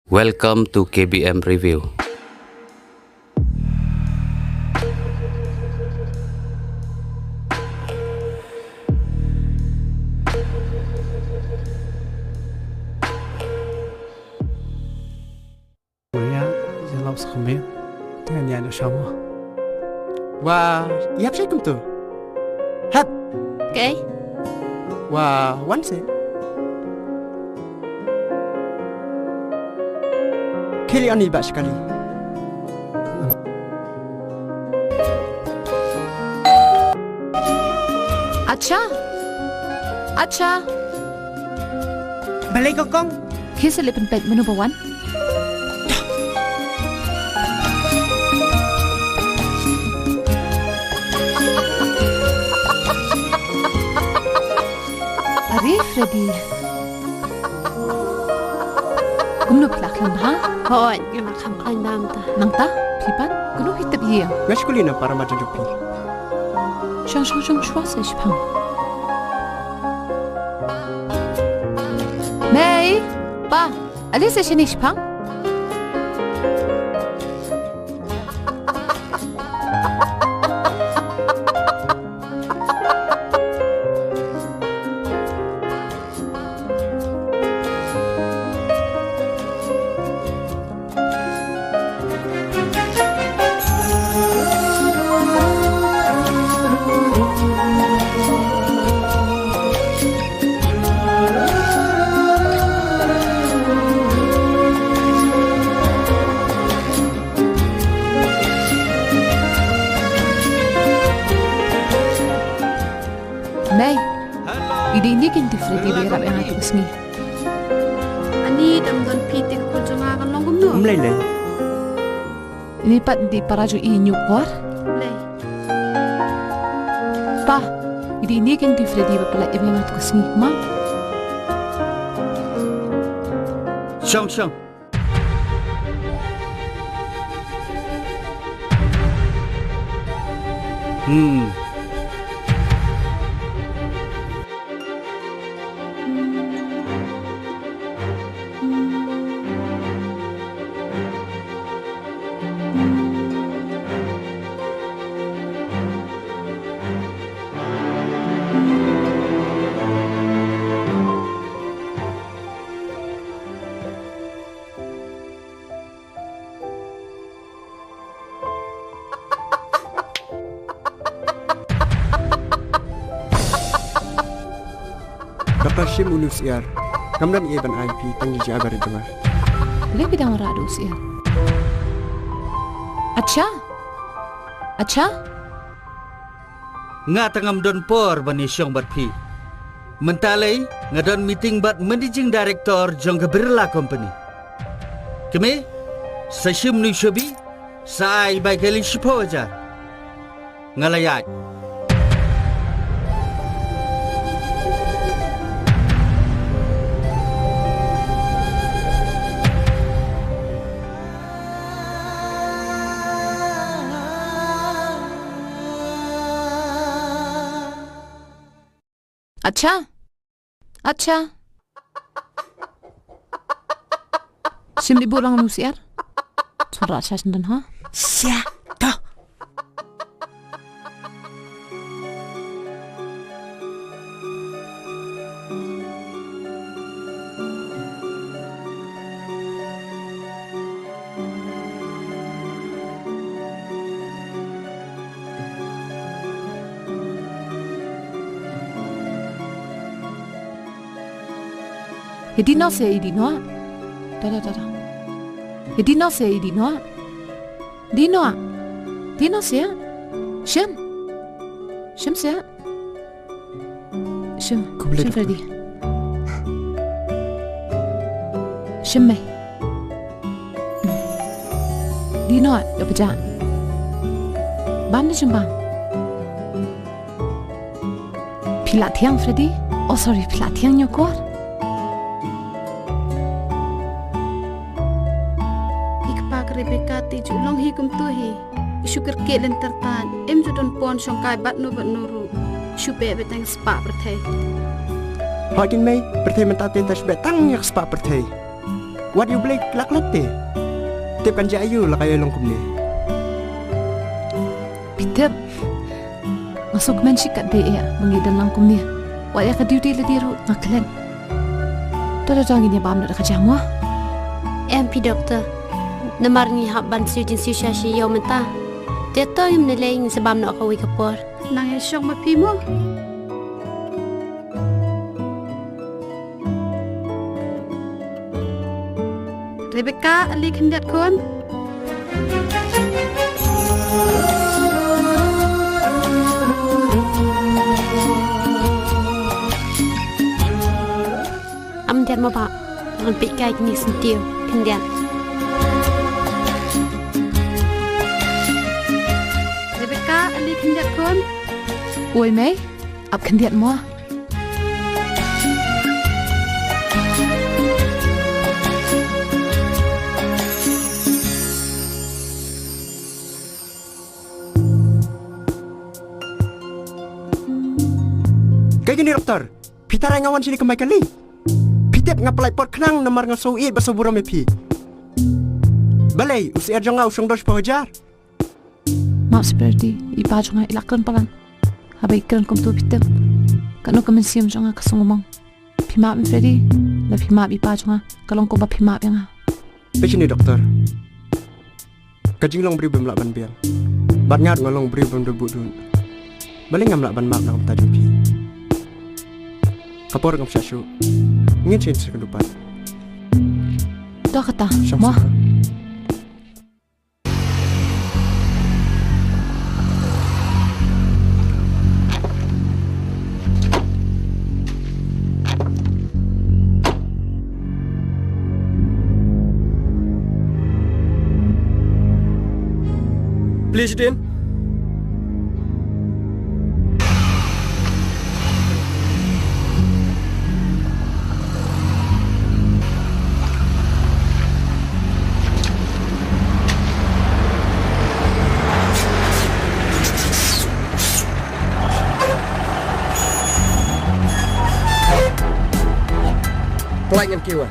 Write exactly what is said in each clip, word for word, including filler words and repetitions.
Welcome to K B M Review. Maya, ïa lap sa khmih. Tang ïa na shama. Wa, ïap shai kumtu. Hap. Okay. Wa, wan se. Khie leit ïa ni ba shkali. Acha. Acha. Balei ko kong? Khie sa leit pynpeit mano ba wan. Are Freddy. Kumno phi la khlaiñ bha? Hooid, nga la kham khlaiñ bha mynta. Nangta, phi pat, kumno phi tip ïing? Nga shu kylli na para marjan jong phi. Shong, shong, shong shuwa sa shipang. Mei, Pa, ale sa shane shipang. Mei. I dei ine keiñ tu Freddy ba ïarap ïa nga ha ka sngi. Ani dang don phi te ka khun jong nga kan long kumno? Ym lei lei. Ine pat dei para jong i Hynñiewkor. Lei. Pa, i dei ine keiñ tu Freddy ba pynlait ïa nga ha ka sngi ma. Shong shong. Hmm. Doktor, shim une u syiar. Ngam don ei ban ai phi, tang ïa jingïaid barit jong nga. Balei phi dang wanrah da u syiar? Acha. Acha. Nga te ngam don por ban ïashong bad phi. Mynta lei nga don meeting bad managing director jong ka Birla Company. Kmie, sa shim une u shabi, sa ai bai kali shiphew hajar. Nga la ïaid. Acha. Acha. Shim dei buh lang une u syiar. Chora acha shen don ha. Sya. To. He dino se i dino. Da da da da. He dino se i dino. Dino. Dino se. Shem. Shem se. Shim, khublei shim doktor. Freddy. Shim mei. Dino, ïa pyrshah. Bam ne shim bam. Phi la thiang Freddy? Oh sorry, phi la thiang Hynñiewkor. I kpa ka Rebecca te ju long hi kumtu hi. Shu kyrkieh lynter tad, im ju don pon shongkai bad no bad no ruh. Shu beh beh tang spah pyrthei. Hooid keiñ mei, pyrthei mynta te ta shu beh tang ïa ka spah pyrthei. Wat ïa U Blei la klet te. Tip kan jia aïu la ka ïa long kumne. Phi tip, nga sngewkmen shikatdei ïa ba ngi dang long kumne. Wat ïa ka duty lade ruh nga klet. To, to, to, ngin ïa bam noh da ka jam mo. Em phi doktor. Namar ngi hap ban siew jingsiew sha shi ïew mynta. Te to ngim lei lei, ngin sa bam noh kawei ka por. Nang ïa shong ma phi mo. Rebecca, ale khyndiat khun. Am diat mo ba. Ngan peit kai kine syntiew. Khyndiat. Rebecca, ale khyndiat khun. Oi mei, ap khyndiat mo. Kaei kane doktor? Phi tharai nga wan shane kumne kali? Phi tip nga pynlait por khnang namar nga sngew ïeit bad sngew burom ïa phi. Balei u syiar jong nga u shong dos hajar? Map sha Freddy, i pa jong nga i la kren palat. Haba i kren kumto phi tip, kano ka mynsiem jong nga ka sngew mong. Phi map ïa Freddy, lada phi map ïa i pa jong nga, ka long kumba phi map ïa nga. Peit shane doktor. Ka jinglong briew bym lah ban biang. Bad nga ruh nga long briew bym da buh dud. Balei ngam lah ban map na ka bynta jong phi? Ka por ngam shah shuh. Ngin sngewsih kynduh pat. To kata, shong mo. Sngewsih. Please, Din. Pynlait ngan kiew.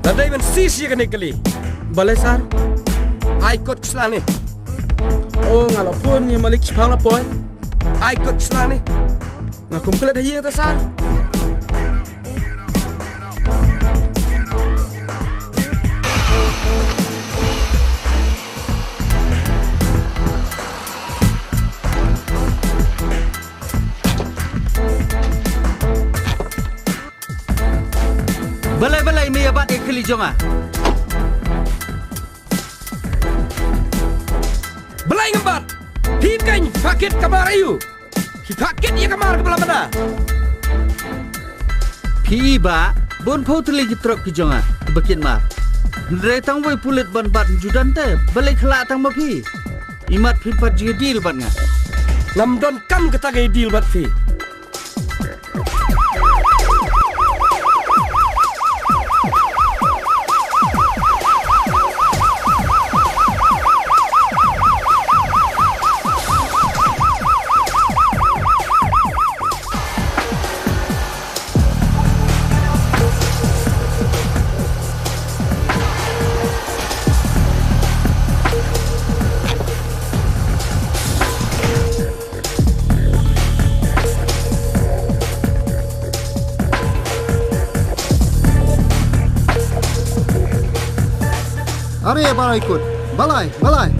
Lada dei ban shisha kane kali. Balei sir? Ai kot ki sla ne. O nga la phone ïa malik shipang la poi. Ai kot ki sla ne. Nga kum klet ha ïing ta sir. Balei, balei me ïa bat ïa ka kali jong nga? Balei ngam bat? Phi kan phah kit ka mar aïu? Phi phah kit ïa ka mar kaba la mana. Phi i ba bun phew tylli ki trok ki jong nga kiba kit mar. Hynrei tang wei pulit ban bat ju don te, balei khlad tang ma phi? Imat phi pat ju deal bad nga. Ngam don kam kata ka deal bad phi. Are balai kut. Balai, balai.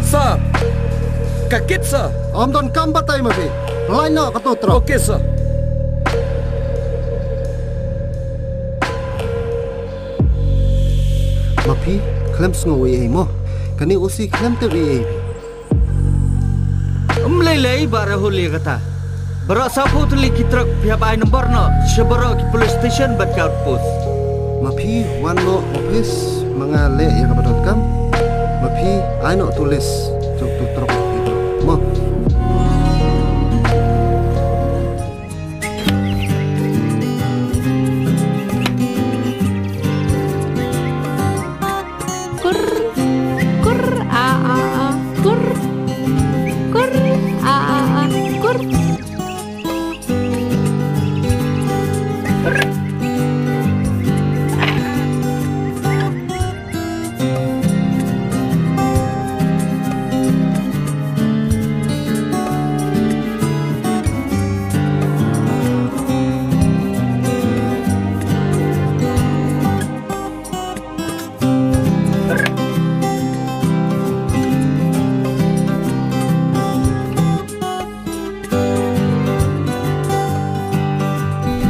Sir. Ka kit sir. Ym don kam batai ma phi. Lai noh kato trok. Okay sir. Ma phi khlem sngew ei ei mo. Kane u si khlem tip ei ei. Ym lei lei ba Rahul ïa kata. Baroh saphew tylli ki trok phi hap ai nombor noh sha baroh ki police station bad ki outpost. Ma phi wan noh office ma nga leh ïa kaba donkam. Ma phi ai noh tu list jong tu trok ki trok. Mo.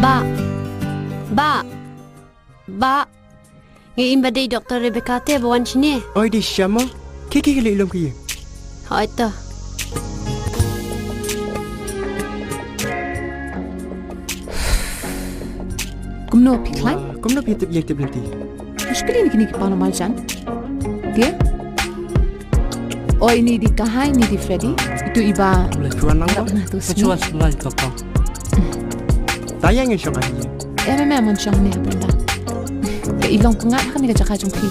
Ba. Ba. Ba. Nga im ba dei Doktor Rebecca te ba wan shane. Oi, dei shisha mo? Khie, khie, khie leit lum khie. Hooid to. Kumno phi khlaiñ? Wah, kumno phi tip ïa tip lynti? Mushkil ïa kine ki paw na marjan. Dia? Oh, ini di Kahai, ini di Freddy. Itu iba. Boleh cuan lang, Bang? Nah, tu sini. Cuan sebelah itu, Bang. Tayang ïa shong ani. Eh, mem, mem, shong ani, Brenda. Ka i long pyngngad ha kane ka jaka jong phi.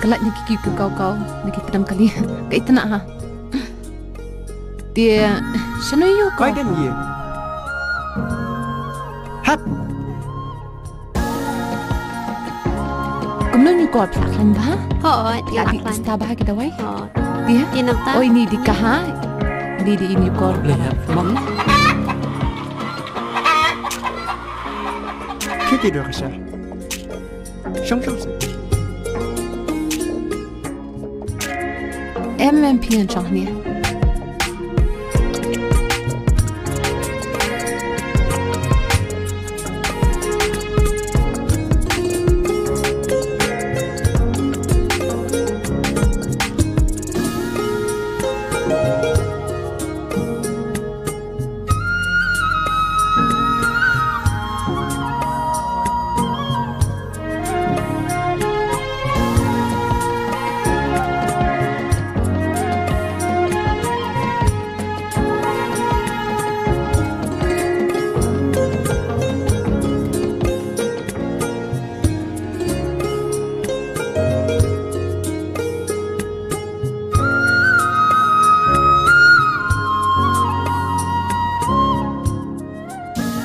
Ka lait na ki kiew kiew kaw kaw, na ki pdem kali. Ka i tnat ha. Te shano ïoh ko? Bai dem ïa. Hap. Kumno ïoh ko phi la khlaiñ bha? Hooid, phi la khlaiñ. Sta bha ki dawai? Hooid. Te? Te nangta? Oi, ni di kaha. Ni di ïoh ko. Leh hap mo. Ki ti do ka sha. Shong shong. Em em phi ngan shong hangne.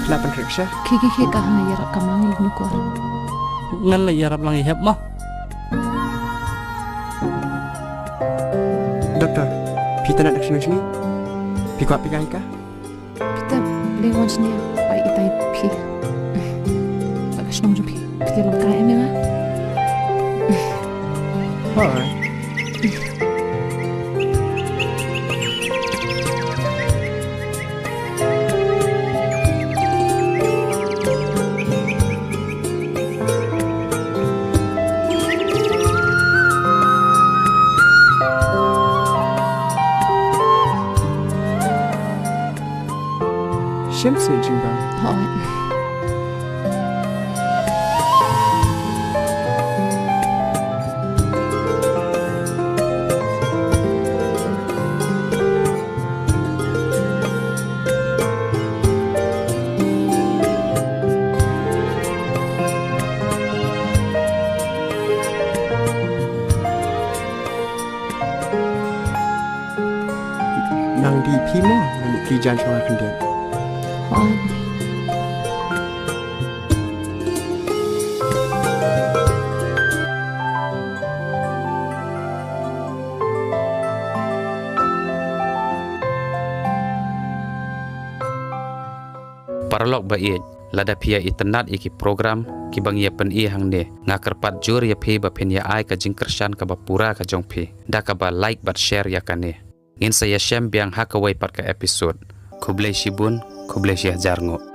La pynrek sha. Khie khie khie, ka hana ïarap ka mang ïa u nukor. Ngan la ïarap lang ïa hep mo. Doktor, phi tnat dak shnong shnong? Phi kwah phi kai ka? Phi tnat, leh wan shnong, bai itai phi. Dak shnong jong phi. Phi long ka em em a? Alright. Shem se jingbam. Hooid. Nang dih phi mo, nang dih phi jan shong ha khyndiat. Hooid. Paralok ba ïeit, lada phi ïa itynnad ïa ki program kiba ngi ïa pyni hangne, nga kyrpad jur ïa phi ba phin ïa ai ka jingkyrshan kaba pura ka jong phi da kaba like bad share ïa kane. Ngin sa ïa shem biang ha kawei pat ka episode. Khublei shibun, khublei shihajar nguh.